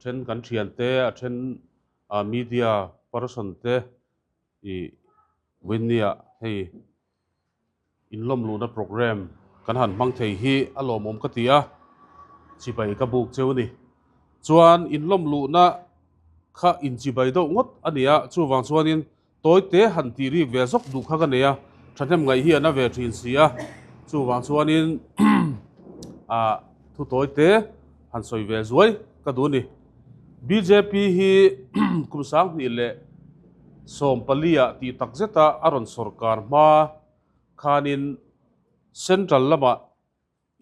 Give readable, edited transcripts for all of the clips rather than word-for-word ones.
Then kan thian te a then media person te ih Winnie-ah hei inlawm luhna programme kan han hmang thei hi a lawmawm ka ti a, chibai ka buk cheu a ni. Chuan inlawm luhna kha inchibai deuh ngawt a ni a, chuvang chuanin Tawi te han tih rik ve zawk duh kha ka nei a, thahnem ngaih hi a na ve thin si a, chuvang chuanin ah thu tawi te han sawi ve zuai ka duh a ni. Bjp hi kum 2014 ah tih tak zeta a rawn sawrkar hma khanin Central lamah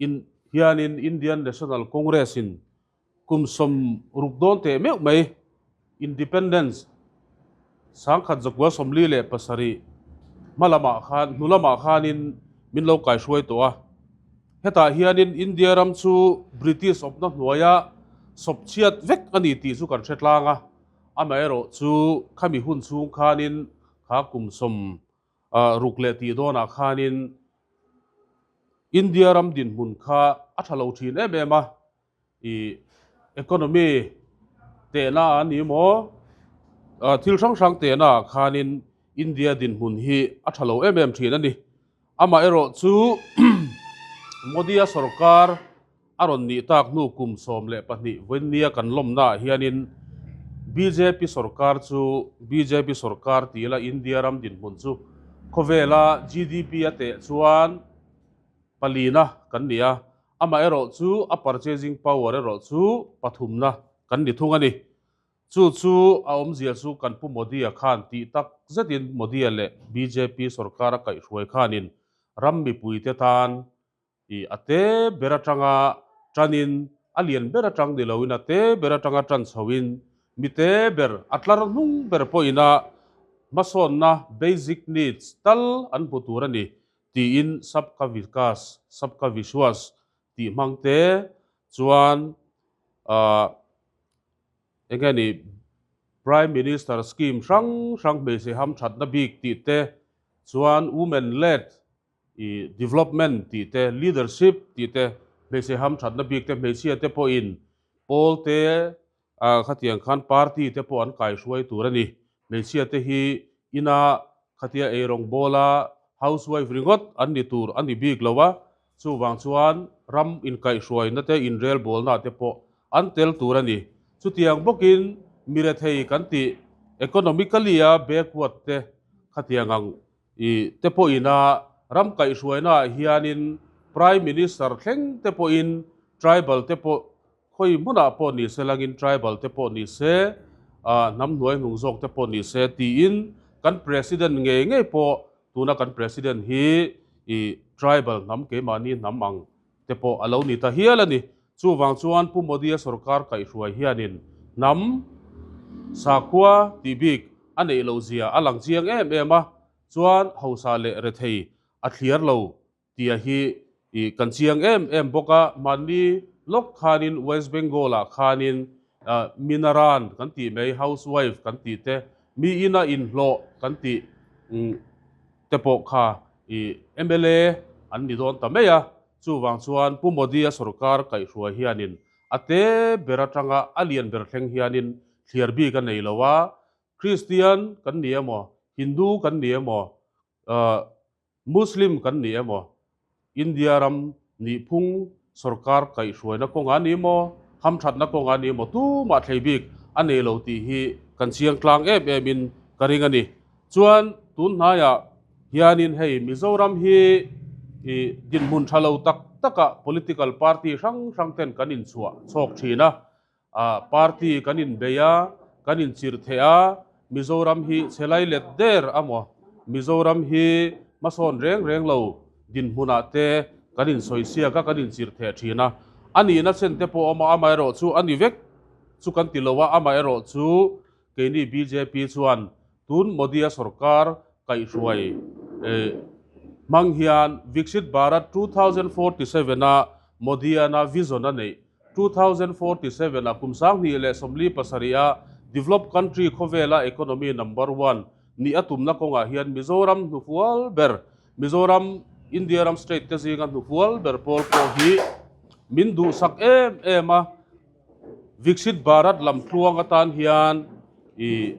in hianin Indian National Congress in kum 60 dawn teh meuh mai Independence 1947 hma lamah khan hnu lamah khanin min lo kaihruai tawh a. Hetah hianin India ram chu British awpna hnuaia sawp chhiat vek a ni tih chu kan hre tlang a, amaherawh chu khami hun chhung khanin kha kum 60 leh tih dawnah khanin India ram dinhmun kha a tha lo thin em em a, ih economy tehna a ni maw, thil hrang hrang tehna ah khanin India dinhmun hi a tha lo em em thin a ni. Amaherawh chu Modi-a sorkar A rawn nih tak hnu kum 12 vawinia kan lawmnaah hianin bjp sorkar chu bjp sorkar ti ila India ram dinhmun chu khawvela GDP a teh chuan palina kan ni a, amaherawh chu a purchasing power erawh chu pathumna kan ni thung a ni. Chu chu a awmzia chu kan Pu Modi-a khan tih tak zetin Modi-a leh bjp sorkar a kaihhruai khanin ram mipuite tan I a te ber atanga tanin, a lian ber atang ni loin a te ber atanga tan chhoin, mi te ber, a tlar hnung ber pawhina hmasawnna, basic needs, tal an hmu tur a ni tiin Sabka Vikas, Sabka Vishwas tih hmang te chuan ah eng nge ni Prime Minister scheme hrang hrang hmeichhe hamthatna bik tih te chuan women led I development tih te, leadership tih te, hmeichhe hamthatna bik te, hmeichhia te pawhin pawl te khatiang khan party te pawh an kaihruai tur a ni. Hmeichhia te hi ina khatia eirawng bawla housewife ringawt an ni tur a ni bik lo a, chuvang chuan ram inkaihhruaina te, inrelbawlna te pawh an tel tur a ni. Chutiang bawkin mirethei kan tih economically-a backward te khatiang ang I te pawhina ram kaihhruainaah hianin Prime Minister thleng te pawhin tribal te pawh khawi hmunah pawh ni se langin tribal te pawh ni se, hnam hnuai hnung zawk te pawh ni se tiin kan President ngei ngei pawh tuna kan President hi i tribal hnam keimahni hnam ang te pawh a lo ni ta hial a ni. Chuvang chuan Pu Modi-a sorkar kaihhruai hianin hnam sakhua tih bik a neih loh zia a lang chiang em em a, chuan hausa leh rethei a thliar lo tia hi kan chiang em em bawk a. Mahni lawk khanin West Bengal-ah khanin minaran kan tih mai, housewife kan tih te, mi ina inhlawh kan tih te pawh kha mla an ni dawn ta mai a. Chuvang chuan Pu Modi-a sorkar kaihhruai hianin a te ber atanga a lian ber thleng hianin thliar bik a nei lo a, Kristian kan ni emaw, Hindu kan ni emaw, Muslim kan ni emaw, India ram nihphung sorkar kaihhruaina kawngah ni emaw, hamthatna kawngah ni emaw tumah thlei bik a nei lo tih hi kan chiang tlang em emin ka ring a ni. Chuan tun hnaiah hianin hei Mizoram hi ih dinhmun tha lo tak takah political party hrang hrang ten kan inchhuah chhawk thin a, ah party kan inbei a, kan inchirh theh a, Mizoram hi chhe lai let der a maw, Mizoram hi hmasawn reng reng lo dinhmunah te kan insawi siak a, kan inchirh theh thin a, a nihna chen te pawh a awm a, amaherawh chu a ni vek chu kan ti lo a, amaherawh chu Keini bjp chuan tun Modi-a sorkar kaihhruai hmang hian Viksit Bharat 2047-a Modi-ana vision a neih 2047-a kum 2047-a developed country khawvela economy number one nih a tumna kawngah hian Mizoram hnufual ber Mizoram India ram state te zinga hnufual ber pawl pawh hi min duhsak em em a. Viksit Bharat lamtluang atan hian ih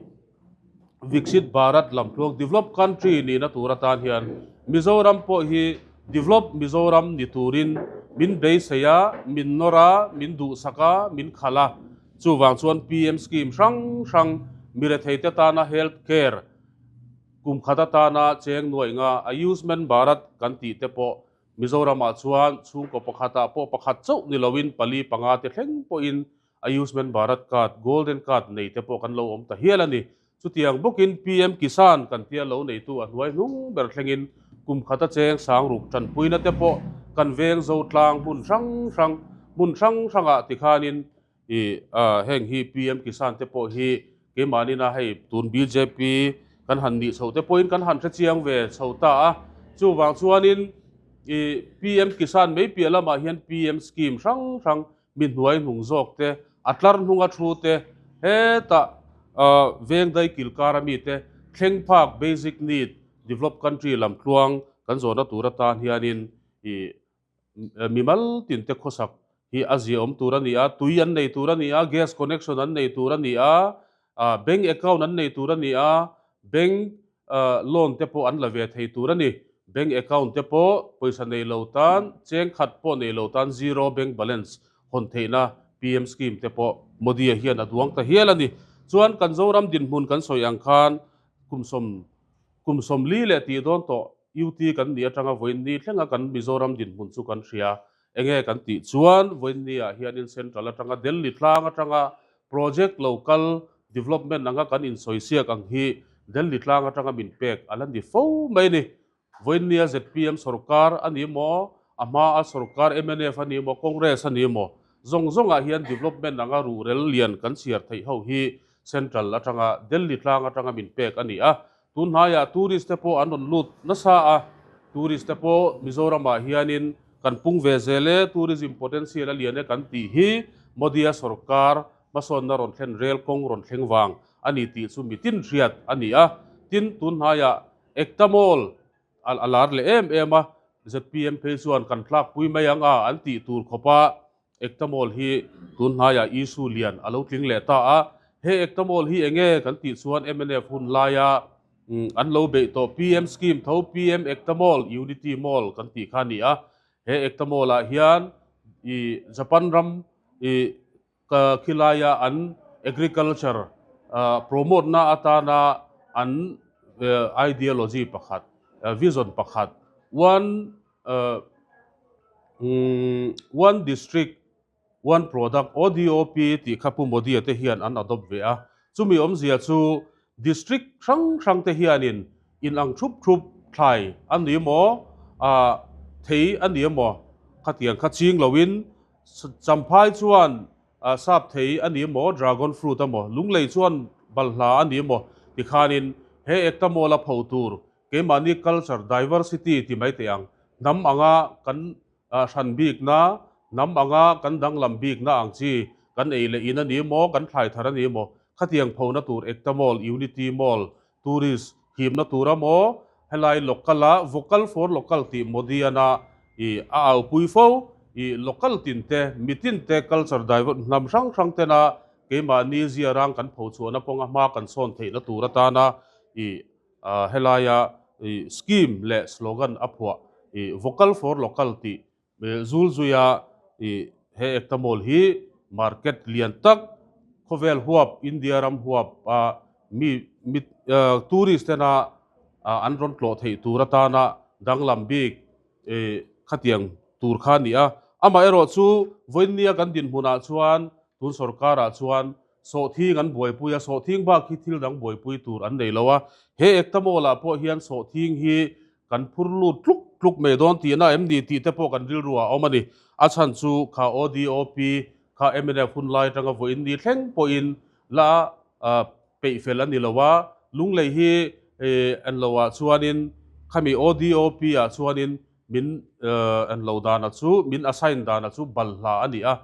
Viksit Bharat lamtluang develop country nihna tur atan hian Mizoram pawh hi develop Mizoram ni turin min beisei a, min nawr a, min duhsak a, min khalh a. Chuvang chuan PM scheme hrang hrang miretheite tana health care kum khat atana cheng nuaih nga Ayushman Bharat kan tih te pawh Mizoramah chuan chhungkaw pakhatah pawh pakhat chauh ni loin pali panga te thleng pawhin Ayushman Bharat Card, Golden Card nei te pawh kan lo awm ta hial a ni. Chutiang bawkin PM Kisan kan tia lo neitu a hnuai hnung ber thlengin kum khata cheng sangruk tanpuina te pawh kan veng zo tlang hmun hrang hrang hmun hrang hrangah tikhanin i heng hi PM Kisan te pawh hi keimahnin a hei tun bjp kan han nih chhoh te pawhin kan han hrechiang ve chho ta a. Chuvang chuanin i PM Kisan mai piah lamah hian PM scheme hrang hrang mi hnuai hnung zawk te, a tlar hnunga thu te, hetah veng dai kil kara mi te thleng phak basic need develop country lam tluang kan zawhna tur atan hianin i mimal tin te khawsak hi a ziaawm tur a ni a, tui an nei tur a ni a, gas connection an nei tur a ni a, bank account an nei tur a ni a, bank loan te pawh an la ve thei tur a ni. Bank account te pawh pawisa nei lo tan, cheng khat pawh nei lo tan zero bank balance hawn theihna PM scheme te pawh Modi-a hian a duang ta hial a ni. Chuan kan Zoram dinhmun kan sawi ang khan kum sawm kum sawmli leh tih dawn tawh UT kan nih atanga vawiin thlenga kan Mizoram dinhmun chu kan hria. Enge kan tih chuan vawiin ah hianin Central atanga Delhi tlang atanga Project local development anga kan insawisiak ang hi Delhi tlang atanga min pek a la ni fo mai a ni. Vawiinnia zpm sorkar a ni maw, a hmaa sorkar mnf a ni maw, Congress a ni maw, zawng zawngah hian development anga ruhrel lian kan chhiar theih ho hi Central atanga Delhi tlang atanga min pek a ni a. Tun hnaiah tourist te pawh an rawn lut nasa a, tourist te pawh Mizoramah hianin kan pung ve zel e, tourism potential a lian e kan tih hi Modi-a sorkar hmasawnna rawn thlen rel kawng rawn thleng vang a ni tih chu mitin hriat a ni a. Tin, tun hnaiah Ekta Mall a lar leh em em a, zpm phei chuan kan tlakpui mai ang a an tih tur khawpa Ekta Mall hi tun hnaiah issue lian a lo tling leh ta a, he Ekta Mall hi enge kan tih chuan mnf hun laia an lo beih tawh PM scheme tho PM Ekta Mall, Unity Mall kan tih kha a ni a, he Ekta Mall ah hian i Japan ram i khilaia an agriculture promote na atana an ideology pakhat, vision pakhat one One District, One Product, ODOP, tih kha Pu Modi-a te hian an adopt ve a. Chumi awmzia chu District hrang hrang te hianin inang thup thup thlai a ni maw, thei a ni emaw khatiang kha ching loin Champhai chuan sap thei a ni emaw, dragon fruit emaw, Lunglei chuan balhla a ni emaw tikhanin he Ekta Mall-a pho tur Keimahni culture diversity ti mai teh ang, hnam anga kan hran bikna, hnam anga kan danglam bikna ang chi kan ei leh in a ni maw, kan thlai thar a ni maw, khatiang phona tur Ekta Mall, Unity Mall, tourist himna tura maw, helai local a vocal for local tih Modi-ana i a aupui fo, i local tin te, mitin te culture diver hnam hrang hrang tena keimahni ziarang kan phochhuahna kawnga hma kan sawn theihna tur atana i Helaia scheme leh slogan a phuah Vocal for Local tih zul zuia he Ekta Mall hi market lian tak khawvel huap India ram huap a mi tourist tena an rawn tlawh theih tur atana danglam bik khatiang tur kha a ni a. Amaherawh chu vawiinnia kan dinhmunah chuan tun sorkarah chuan Sawhthing an buaipui a, sawhthing bak hi thil dang buaipui tur an nei lo a. He Ekta Mall-ah pawh hian sawhthing hi kan phur lut tluk tluk mai dawn tihna em ni tih te pawh kan rilru ah a awm a ni. A chhan chu kha ODOP kha mnf hun lai atanga vawiin ni thleng pawhin la peih fel a ni lo a. Lunglei hi en lo ah chuanin khami ODOP ah chuanin min en lo dana chu min assign dana chu balhla a ni a.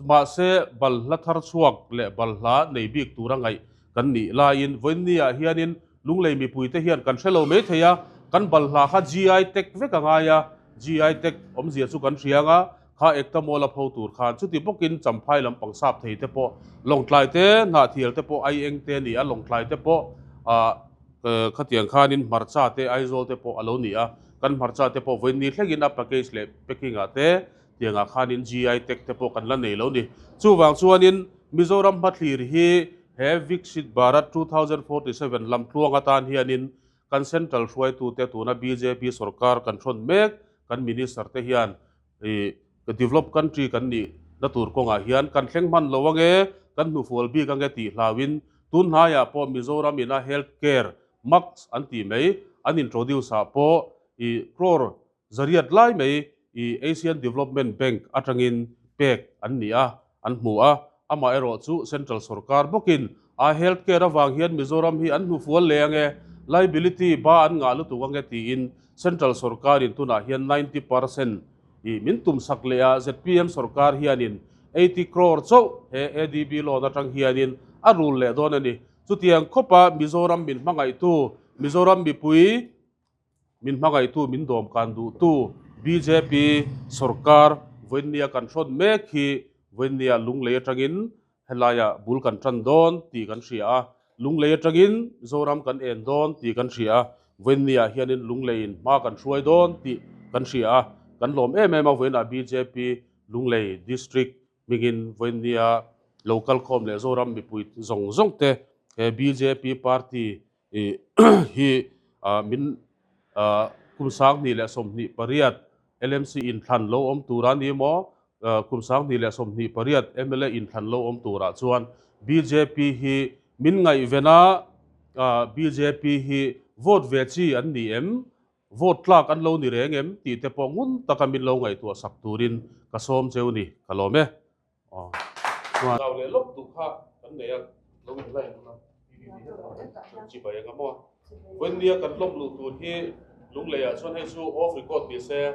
Mahse, balhla thar chhuak leh balhla nei bik tura ngaih kan nih laiin vawiinniah hianin Lunglei mipuite hian kan hre lo mai thei a, kan balhla kha GI tag vek a ngai a, GI tag awmzia chu kan hria ang a, Kha Ekta Mall a pho tur khan chuti bawkin Champhai lampang sap thei te pawh Lawngtlai te, Hnahthial te pawh Aieng te a ni a, Lawngtlai te pawh ah khatiang khanin hmarcha te Aizawl te pawh a lo ni a, kan hmarcha te pawh vawiin ni thlengin a package leh packing ah te tiangah khanin GI tag te pawh kan la nei lo ni. Chuvang chuanin Mizoram hmathlir hi he Viksit Bharat 2047 lamtluang atan hianin kan central hruaitute tuna bjp sorkar kan hrawn mek kan minister te hian ih develop country kan nih na tur kawngah hian kan thleng hman lo ange kan hnufual bik ange tih hlauin tun hnaiah pawh Mizoram ina health care max an tih mai an introduce ah pawh ih crore Zariat lai mai i Asian Development Bank atangin pek an ni a, an hmu a. Amaherawh chu Central sorkar bawkin a health care avang hian Mizoram hi an hnufual leh ange, liability ba an ngah lutuk ange tiin Central sorkarin tunah hian 90% i min tumsak leh a, zpm sorkar hianin 80 crore chauh he ADB loan atang hianin a rul leh dawn a ni. Chutiang khawpa Mizoram min hmangaihtu, Mizoram mipui, Min hmangaihtu, min dawmkan duhtu bjp sorkar vawinia kan hrawn mek hi vawinia lunglei atangin helaiah bul kan tan dawn tih kan hria a, lunglei atangin Zoram kan en dawn tih kan hria a, vawinia hianin lungleiin hma kan hruai dawn tih kan hria a, kan lawm em em a vawiinah bjp Lunglei District hmingin vawinia lo kalkhawm leh Zoram mipui zawng zawng te he bjp party hi min kum 2028 LMC inthlan lo awm tur a ni maw? Kum 2028 mla inthlan lo awm turah chuan bjp hi min ngaihven a, bjp hi vote ve chi an ni em? Vote tlak an lo ni reng em? Tih te pawh ngun taka min lo ngaihtuah sak turin ka sawm cheu ni, ka lawm e. Zau leh lawk duh kha kan nei a, lo in line a chibai anga maw. Vawinia kan lawm luh tur hi Lungleiah chuan hei chu off record ni se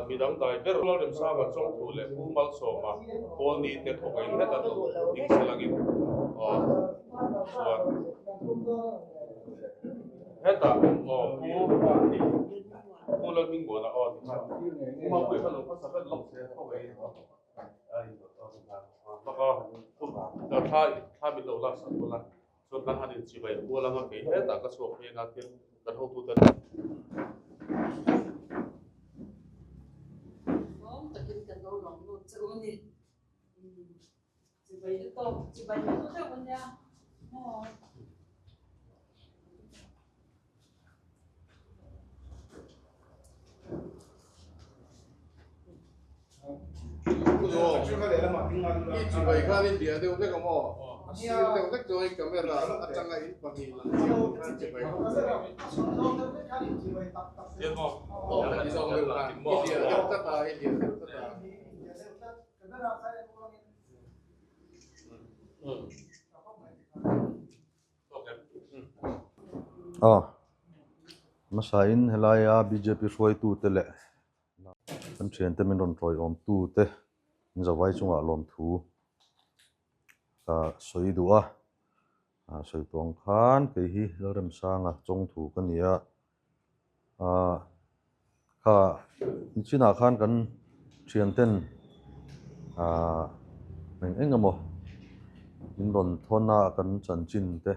midang dai ber Lalremsanga Chawngthu leh Pu Malsawma Kawlni te thawk a inhet a duh ding se langin chuan hetah aw Pu Pu Lalhmingmuana aw ti khan Pu Mapuia kha lo hmasa ber lawk se thawk a in. Thla min lo laksak bawk a, chuan kan han inchibai kual anga kei hetah ka chhuak phei anga tin kan hotute Tlawm takin kan lo lawm lut che u ni. Chibai te tawp, chibai te tu deuh ania maw. I chibai khan i bia deuh vek a maw? A sir deuh vek chuan i camera atanga in pahnih lang chiang khan chibai ho che. Aw i zawng deuh khan i bia deuh tlat a, i bia deuh tlat a. Aw, hmasain helaia bjp hruaitute leh kan thiante min rawn tawiawmtute in zavai chungah lawmthu ka sawi duh a, sawi tawh ang khan kei hi Lalremsanga chawngthu ka ni a, Ahh kha nichinah khan kan thianten ahh eng eng emaw min rawn thawn a kan chanchin te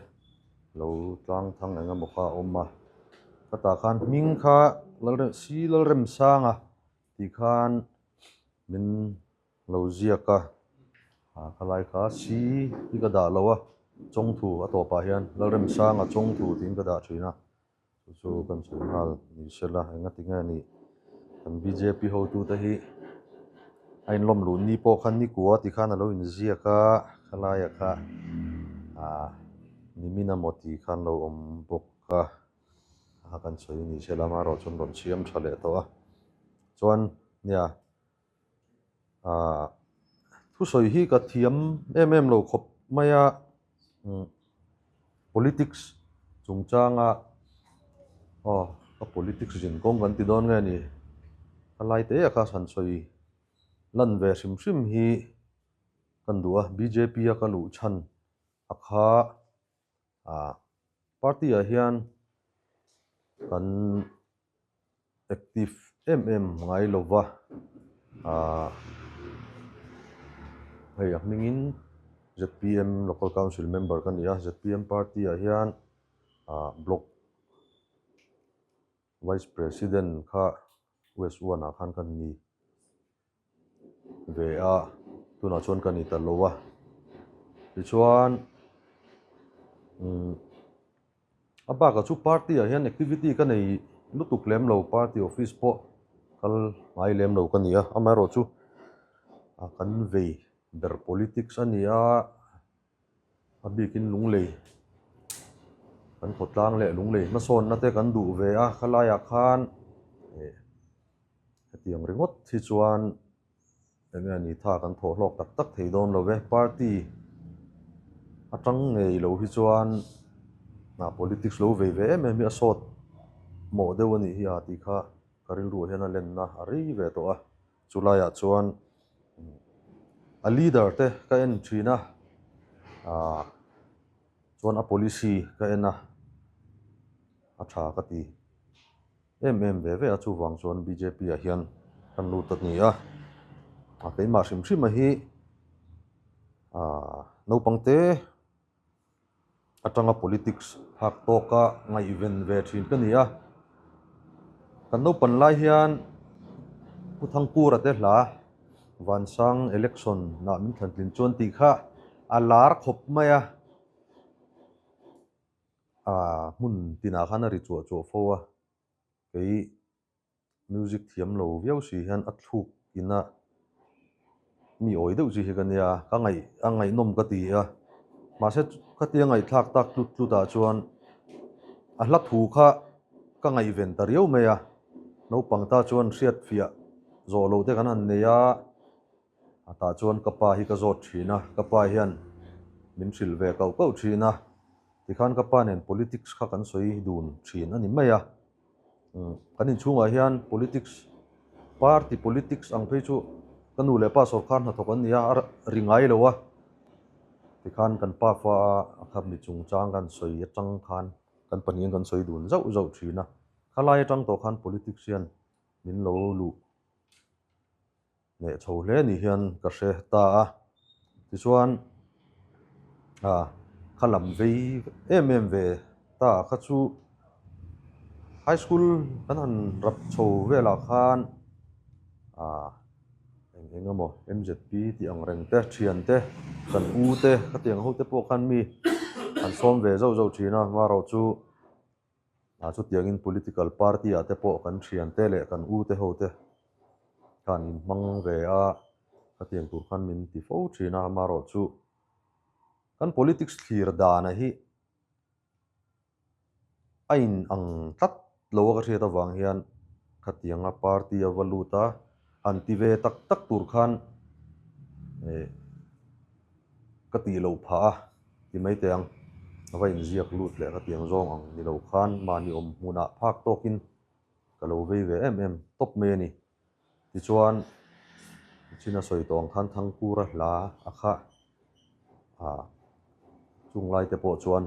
lo tlang thang eng emaw kha a awm a khatah khan hming kha Lalrem si Lalremsanga tih khan min lo ziak a ah khalai kha si hi ka dah lo a chawngthu a tawpah hian Lalremsanga chawngthu tiin ka dah thin a. Chu chu kan sawi nghal ni sela enga ti nge ni kan bjp hotute hi a inlawm luh ni pawh khan ni kua ti khan a lo inziak a khalaia kha ah nimin emaw tih khan lo awm bawk a a kan sawi ni sela amaherawh chuan rawn siam tha leh tawh a chuan nia ah thusawi hi ka thiam em em lo khawp mai a umm politics chungchanga aw ka politics zin kawng kan ti dawn nge ni a lai te ah kha han sawi lan ve hrim hrim hi kan duh a bjp a ka luh chhan a kha ah party ah hian kan. Active em em ngai lo va, Ahh hei a hmingin zpm local council member ka ni a zpm party ah hian ahh block vice president kha west one ah khan ka ni ve a tunah chuan ka ni ta lo a tichuan umm A bakah chu party ah hian activity ka nei lutuk lem lo party office pawh kal ngai lem lo ka ni a amaherawh chu kan vei ber politics a ni a a bikin lunglei kan khawtlang leh lunglei hmasawnna te kan duh ve a khalaiah khan eh hetiang ringawt hi chuan. Enge a ni tha kan thawh hlawk tak tak thei dawn lo ve. Party atang ngei lo hi chuan ah politics lo vei ve em em hi a sawt mawh deuh a nih hi a tih kha ka rilruah hian a lenna a rei ve tawh a. Chu laiah chuan a leader te ka en thin a, ah chuan a policy ka en a, a tha ka ti. Em em ve ve a, chuvang chuan bjp ah hian kan lut a ni a, a keimah hrim hrim a hi aaa naupang te atanga politics phak tawka ngaihven ve thin ka ni a, kan naupan lai hian Pu Thangkura te hla Vansang election ah min thlantlin chuan tih kha a lar khawp mai a. Aaa hmun tinah khan a ri chuah chuah fo a, kei music thiam lo viau si hian a thluk ina mi awi deuh chi hi ka nia, ka ngaih a ngaihnawm ka ti a, mahse khatia ngaihthlak tak tlut tlut ah chuan a hla thu kha ka ngaihven ta riau mai a, naupang ta chuan hriat fiah zawh loh te kan han nei a. A tah chuan ka pa hi ka zawt thin a, ka pa hian min hrilh ve kauh kauh thin a, tikhan ka pa nen politics kha kan sawi dun thin a ni mai a. Kan inchhungah hian politics, party politics ang phei chu ka nu leh pa sawrkar hnathawk an ni a, a ri ngai lo a. Tikhan kan pa fa a kha mi chungchang kan sawi atang khan kan pahnihin kan sawi dun zauh zauh thin a, khalai atang tawh khan politics hian min lo luh. Hneh chho hle ni hian ka hre ta a, tichuan ah kha lam vei em em ve ta kha chu high school kan han rap chho velah khan ah eng eng emaw M_Z_P tih ang reng te thian te kan u te khatiang ho te pawh khan mi an sawm ve zauh zauh thin a marawh chu. Ah chutiangin political party ah te pawh kan thiante leh kan u te ho te khan in hmang ve a, khatiang tur khan min ti fo thin a, amaherawh chu kan politics thlir dana hi a in ang tlat lo a ka hriat avang hian khatianga party a va lut a, han ti ve tak tak tur khan eh ka tih loh phah a ti mai teh ang, a va inziak lut leh ka tiang zawng ang ni lo khan mahni awm hmunah phak tawkin ka lo vei ve em em tawp mai a ni. Tichuan, China sawi tawh ang khan Thangkura hla a kha ah chung lai te pawh chuan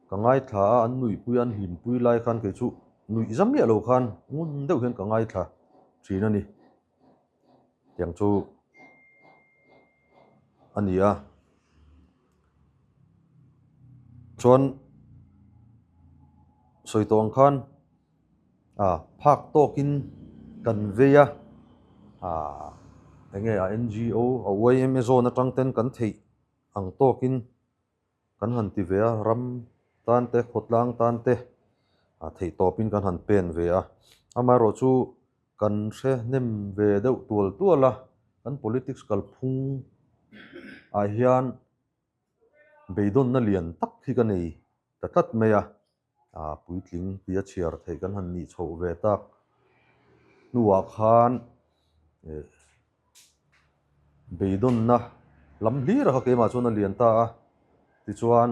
ka ngaithla a, an nuihpui a, an hlimpui lai khan kei chu nuih zam miah lo khan ngun deuh hian ka ngaithla thin a ni. Tiang chu a ni a. Chuan sawi tawh ang khan ah phak tawkin kan vei a ah eng nge a N_G_O a Y_M_A zawn atang ten kan theih ang tawkin kan han ti ve a, ram tan te, khawtlang tan te ah theih tawpin kan han pen ve a. Amaherawh chu kan hre hnem ve deuh tual tual a, kan politics kalphung ah hian beidawnna lian tak hi ka nei ta tlat mai a, ah puitling tia chhiar theih kan han nih chhoh ve tak hnuah khan eh beidawnna lam hlir a kha keimah chuan a lian ta a, tichuan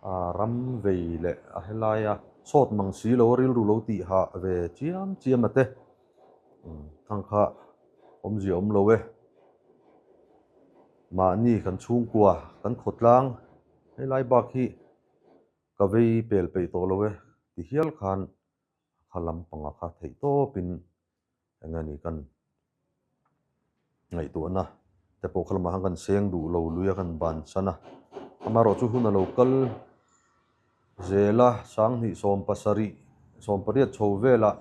ah ram vei leh a helaia sawt mang si lo a rilru lo tih hah ve chiam chiam a te thang kha awmzia awm lo e. Mahni kan chhungkua kan khawtlang helai bak hi ka vei pel peih tawh lo e ti hial khan kha lampanga kha theih tawpin. Eng nge ni kan ngaihtuahna te pawh kha lamah khan kan seng duh lo lui a kan bansan a, amaherawhchu hun a lo kal zel a, sanghnih 70 18 chho velah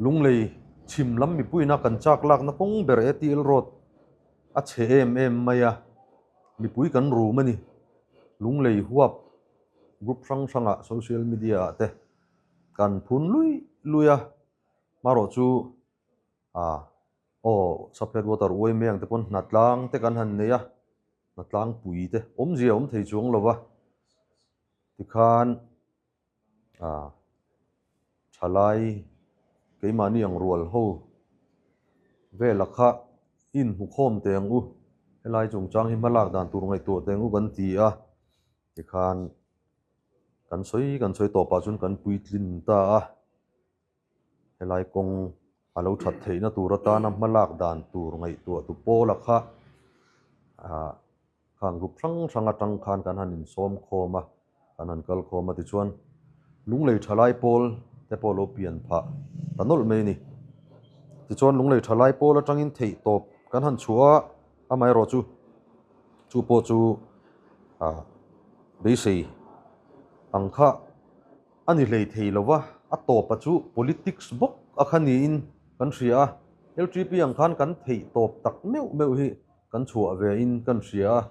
Lunglei chhim lam mipuiin a kan chak lakna kawng ber ATL road a chhe em em mai a, mipui kan rum a ni. Lunglei huap group hrang hrangah social media ah te kan phun lui lui a. Hmarawh chu ah aw Sub Headquarter uaime ang te pawn hnatlang te kan han nei a, hnatlang pui te awmzia a awm thei chuang lo va, tikhan ah thalai keimahni ang rual ho vela kha inhmukhawm teh ang u, helai chungchang hi hmalak dan tur ngaihtuah teh ang u kan ti a, tikhan kan sawi kan sawi tawpah chuan kan puitlin ta a. Helai kawng a lo that theihna tur atana hma lak dan tur ngaihtuah tu pawla kha ah khang group hrang hrang atang khan kan han insawm khawm a, kan han kal khawm a tichuan Lunglei thalai pawl te pawh lo pian phah ta nawlh mai a ni. Tichuan Lunglei thalai pawl atangin theih tawp kan han chhuah a, amaherawh chu chu pawh chu ah beisei ang kha A ni hlei thei lo va, a tawpa chu politics bawk a kha niin kan hria a, LTP ang khan kan theih tawp tak meuh meuh hi kan chhuah ve in kan hria a,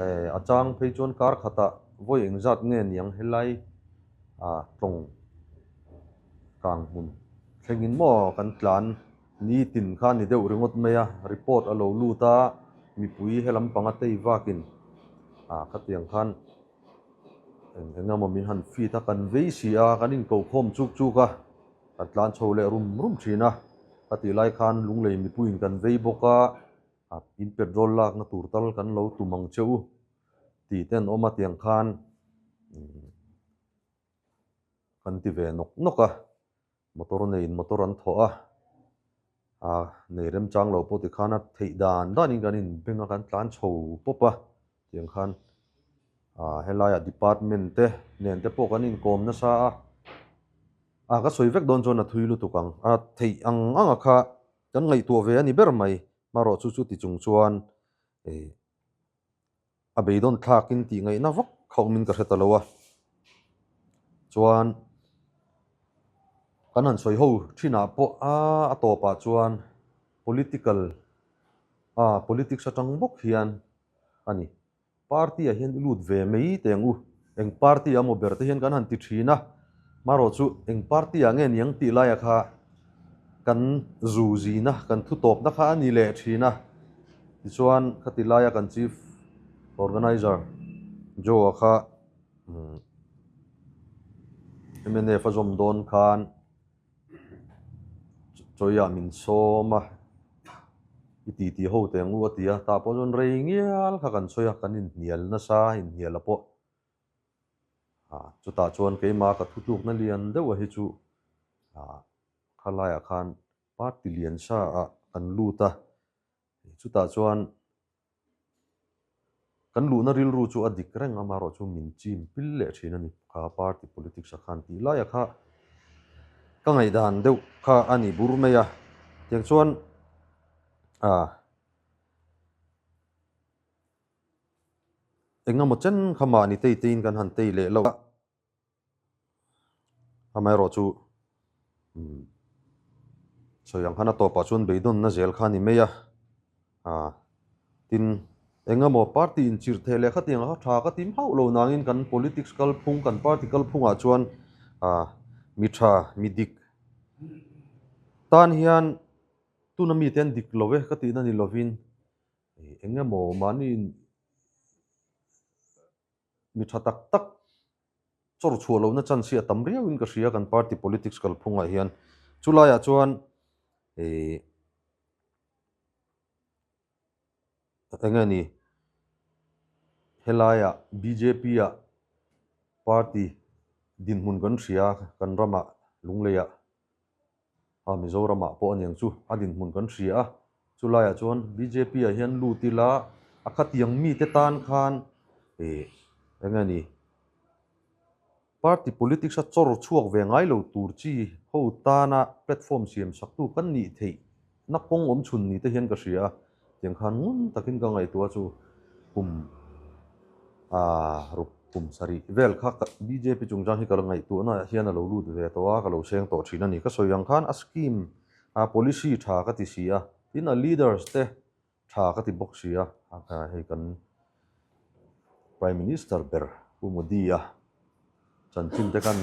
eh a chang phei chuan kar khatah vawi engzat nge niang helai ah tlawng kang hmun thlengin maw kan tlan nitin kha ni deuh ringawt mai a, report a lo lut a, mipui helam panga tei vakin ah khatiang khan. Eng eng emaw min han feed a, kan vei si a, kan inkokhawm chuk chuk a, kan tlan chho leh rum rum thin a, ka tih lai khan Lunglei mipuiin kan vei bawk a, in petrol lakna tur tal kan lo tum ang che u tih te an awm a tiang khan kan ti ve nawk nawk a, motor neiin motor an thawh a, a nei remchang lo pawh tikhan a theih dan danin kan inbeng a kan tlan chho pawp a tiang khan ah helaiah department te nen te pawh kan inkawm nasa a ah ka sawi vek dawn chuan a thui lutuk ang a theih ang ang a kha kan ngaihtuah ve a ni ber mai hmarawh chu chuti chung chuan eh a beidawn thlakin tih ngaihna vak kha awmin ka hre ta lo a chuan kan han sawi ho thinah pawh a a tawpah chuan political a politics atang bawk hian a ni party ah hian i lut ve mai teh ang u eng party ah maw ber te hian kan han ti thin a marawh chu eng party ah nge niang tih laia kha kan zu zina kan thu tawpna kha a ni leh thin a. Tichuan khati laia kan Chief Organiser Joe-a kha mnf a zawm dawn khan chawiah min sawm a, i titi ho teh ang u a ti a, tah pawh chuan rei ngial kha kan sawi a, kan inhnial nasa inhnial a pawh chutah chuan keimah ka thutlukna lian deuh a hi chu khalaiah khan party lian sa ah kan lut a. Chutah chuan kan luhna rilru chu a dik reng a, amaherawh chu min chim pil leh thin a ni. Kha party politics a khan tih laia kha ka ngaihdan deuh kha a ni bur mai a. Tiang chuan ah engemaw chen kha mahni tei teiin kan han tei leh loh a. Amaherawh chu sawi ang khan a tawpah chuan beidawnna zel kha a ni mai a, ah tin eng emaw party inchirh thei leh khatiang kha tha ka tim hauh lo nangin kan politics kalphung kan party kalphungah chuan ah mi tha mi dik tan hian tuna mite an dik lo e ka tihna ni lovin eng emaw mahni mi tha tak tak chawr chhuah lohna chance hi a tam riauin ka hria kan party politics kalphungah hian. Chulaiah chuan ih eng nge ni helaiah bjp ah party dinhmun kan hria kan ramah Lungleiah a Mizoramah pawh a niang chu a dinhmun kan hria a, chulaiah chuan bjp ah hian lut ila a khatiang mite tan khan ih eng nge ni. Party politics a chawr chhuak ve ngai lo tur chi ho tana platform siam saktu kan nih theih na kawng awm chhun ni te hian ka hria a, tiang khan ngun takin ka ngaihtuah chu kum ruk kum sarih vel kha bjp chungchang hi ka la ngaihtuahna ah hian a lo lut ve tawh a, ka lo seng tawh thin a ni. Ka sawi ang khan a scheme a policy tha ka ti si a, tin a leaders te tha ka ti bawk si a, hei kan Prime Minister ber Pu Modi a chanchin te kan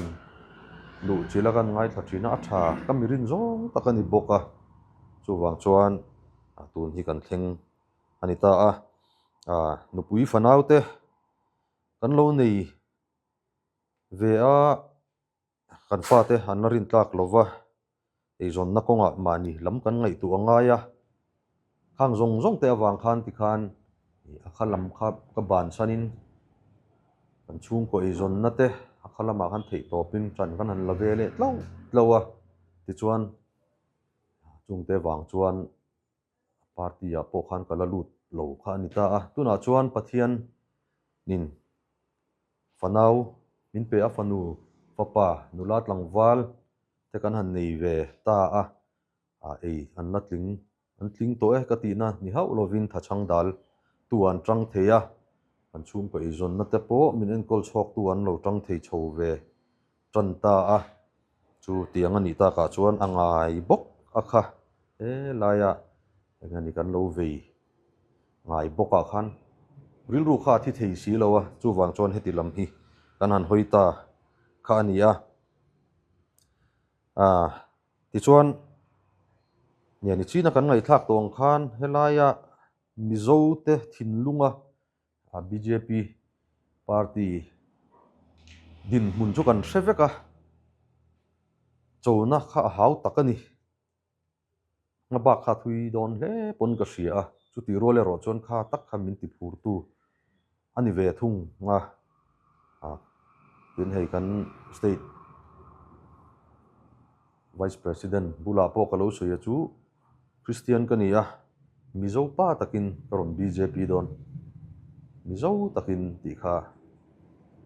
luh chilh a kan ngaithla thin a, a tha ka mi rin zawng tak a ni bawk a, chuvang chuan tun hi kan thleng a ni ta a, nupui fanau te kan lo nei ve a. Kan fate an la rin tlak lo va, eizawnna kawngah mahni lam kan ngaihtuah a ngai a, khang zawng zawng te avang khan tikhan a kha lam kha ka bansanin kan chhungkaw eizawnna te a kha lamah khan theih tawpin ṭan kan han la ve leh tlauh tlauh a, tichuan chungte vang chuan party ah pawh khan ka la lut lo kha a ni ta a, tunah chuan Pathian nin Fanau min pe a fanu fapa nula tlangval te kan han nei ve ta a, ah ei an la tling an tling tawh e ka tihna ni hauh lovin thachhang dal tu an tang thei a, kan chhungkaw eizawnna te pawh min enkawl chhawk tu an lo tang thei chho ve tan ta a, chu tiang a nih takah chuan a ngai bawk a kha helaia eng a ni kan lo vei ngai bawkah khan rilru kha a thi thei si lo a, chuvang chuan heti lam hi kan han hawi ta kha a ni a. Aaa tichuan nia ni china kan ngaihthlak tawh ang khan helaia Mizote thinlunga bjp party dinhmun chu kan hre vek a, chona kha a hau tak a ni. Nga bak kha thui dawn hle pawn ka hria a, chutih rual erawh chuan kha tak kha min ti phurtu a ni ve thung a, tin hei kan state vice president bulah pawh ka lo sawi a chu Christian ka ni a, Mizo pa takin ka rawn bjp dawn, Mizo takin tih kha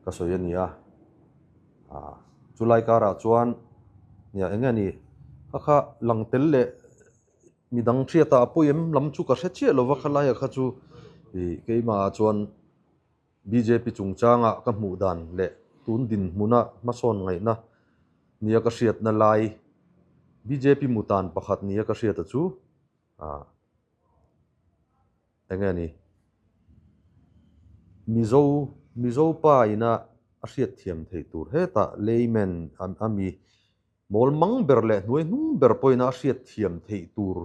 ka sawi a ni a. Chulai karah chuan nia eng nge ni kha kha lang tel leh midang hriatah a pawi em lam chu ka hre chiah lova khalaia kha chu ih keimahah chuan bjp chungchanga ka hmuh dan leh tun dinhmuna hmasawn ngaihna nia ka hriatna lai bjp mutan pakhat nia ka hriata chu ah Eng nge ni? Mizo, Mizo pa ina a hriat thiam theih tur hetah layman a mi mawl mang ber leh hnuai hnung ber pawhin a hriat thiam theih tur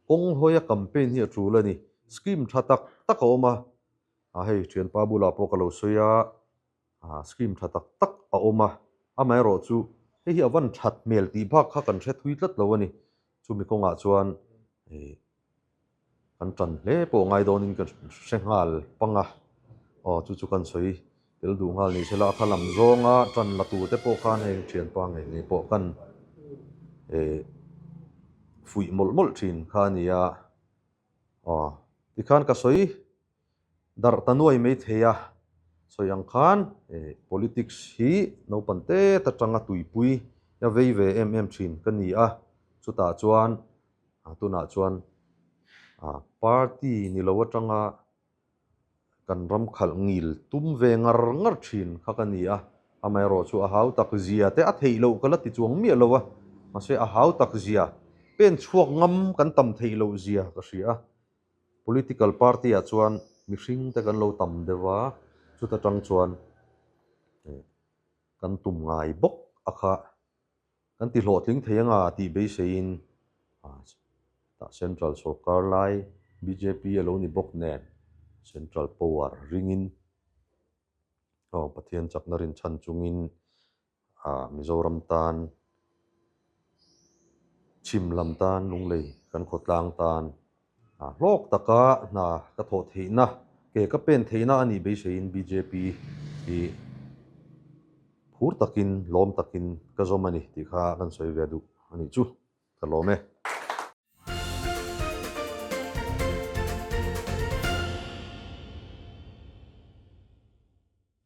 kawng hawia campaign hi a tul a ni. Scheme tha tak tak a awm a, a hei thianpa bulah pawh ka lo sawi a, Scheme tha tak tak a awm a, amaherawh chu hei hi a van that hmel tih bak kha kan hre thui tlat lo a ni. Chumi kawngah chuan kan tan hle pawh ngai dawnin ka hre nghal pang a, aw chu chu kan sawi tel duh nghal ni sela a kha lam zawnga tan la tur te pawh khan heng thianpa ngei ngei pawh kan fuih mawlh mawlh thin kha a ni a, aw tikhan ka sawi. Darh ta nuai mai thei a, sawi ang khan politics hi naupang tet atanga tuipui a vei ve em em thin ka ni a, chutah chuan tunah chuan party ni lo atanga kan ram khalh ngil tum ve ngar ngar thin kha ka ni a, amaherawhchu a hau tak zia te a theih loh ka la ti chuang miah lo a, mahse a hau tak zia pen chhuak ngam kan tam theih loh zia ka hria a. Political party ah chuan mihring te kan lo tam deuh a, chuta tang chuan kan tum ngai bawk a kha kan ti hlawhtling thei anga tih beiseiin tah central sorkar lai bjp a lo ni bawk nen central power ringin aw Pathian chakna rinchhan chungin Mizoram tan chhim lam tan Lunglei kan khawtlang tan hlawk taka hna ka thawh theihna ke ka pen theihna a nih beiseiin bjp hi phur takin lawm takin ka zawm a ni tih kha kan sawi ve duh a nih chu ka lawm e.